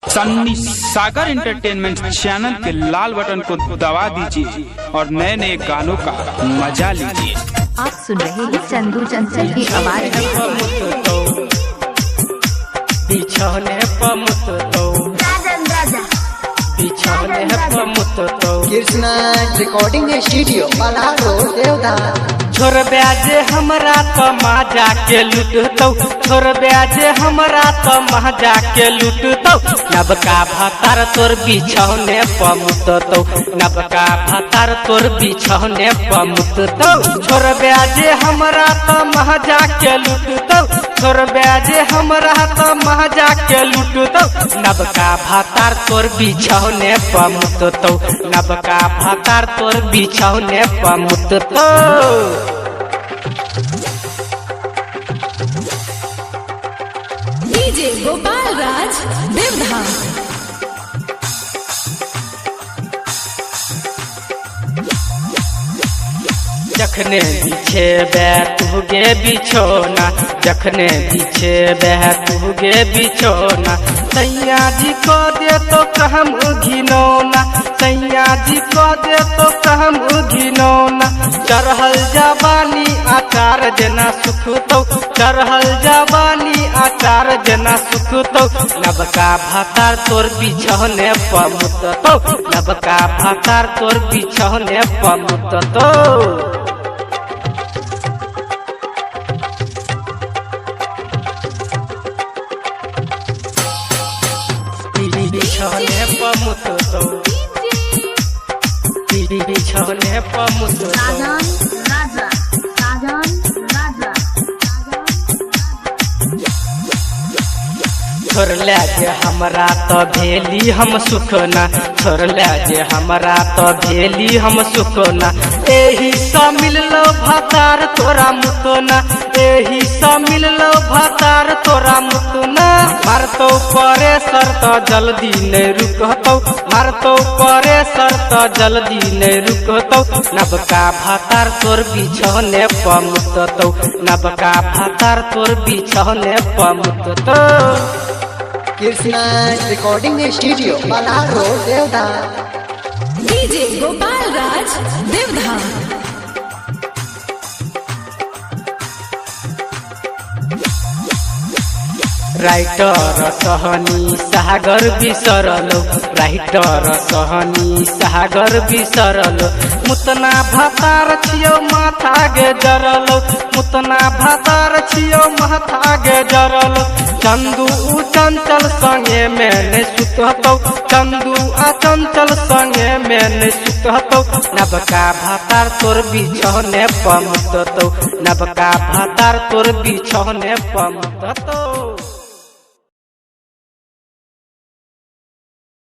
सन्नी सागर entertainment channel के लाल button को दबा दीजिए और नए नए गानों का मजा लीजिए। आप सुन रहे हैं चंदू चंचल की आवाज में। बिछौने पमुततो, बिछौने पमुततो। कृष्णा रिकॉर्डिंग स्टूडियो पलारो देवदार। छोड़ ब्याजे हमरा तो माजा के लुटतौ, छोड़ ब्याजे हमरा तो माजा के लुटतौ। नबका भातार तोर बिछौने पमुततौ, नबका भातार तोर बिछौने पमुततौ। छोड़ ब्याजे हमरा तो माजा के लुटतौ, छोड़ ब्याजे हमरा तो माजा के लुटतौ। नबका भातार तोर बिछौने पमुततौ, नबका भातार तोर बिछौने पमुततौ। डीजे गोपाल राज देवधाम। जखने बिछे तू गे बिछोना, जखने बिछे तू गे बिछोना। सैया जी को दे तो कहम घिनौना, सैया जी को दे तो कहम घिनौना। चढ़ल जवानी आचार जेना सुखतौ, चढ़ल जवानी आचार जेना सुखतौ। नबका भातार तोर बिछौने पमुततौ, नबका भातार तोर बिछौने पमुततौ। बिछौने पमुततौ, बिछौने पमुततौ। छोड़ले जे हमरा तो भेली हम सुखना, छोड़ले जे हमरा तो भेली हम सुखना। एही स मिललो भातार तोरा मुतना, एही स मिललो भातार तोरा मुतना। मारतौ परे सर त जल्दी नहीं रुकतौ, मारतौ परे सर त जल्दी नहीं रुकतौ। नबका भातार तोर बिछौने पमुततौ, नबका भातार तोर बिछौने पमुततौ। कृष्णा रिकॉर्डिंग स्टूडियो पलारो देवदार। डीजे गोपाल राज देवधाम। राइटर सहनी सागर बिसरलो, राइटर सहनी सागर बिसरलो। मुतना भातार छियौ माथा गे जरलो, मुतना भातार छियौ माथा गे जरलो। चंदू उ चंचल संगे में नहीं सुततौ, चंदू आ चंचल संगे में नहीं सुततौ। नबका भातार तोर बिछौने पमुततौ, नबका भातार तोर बिछौने पमुततौ।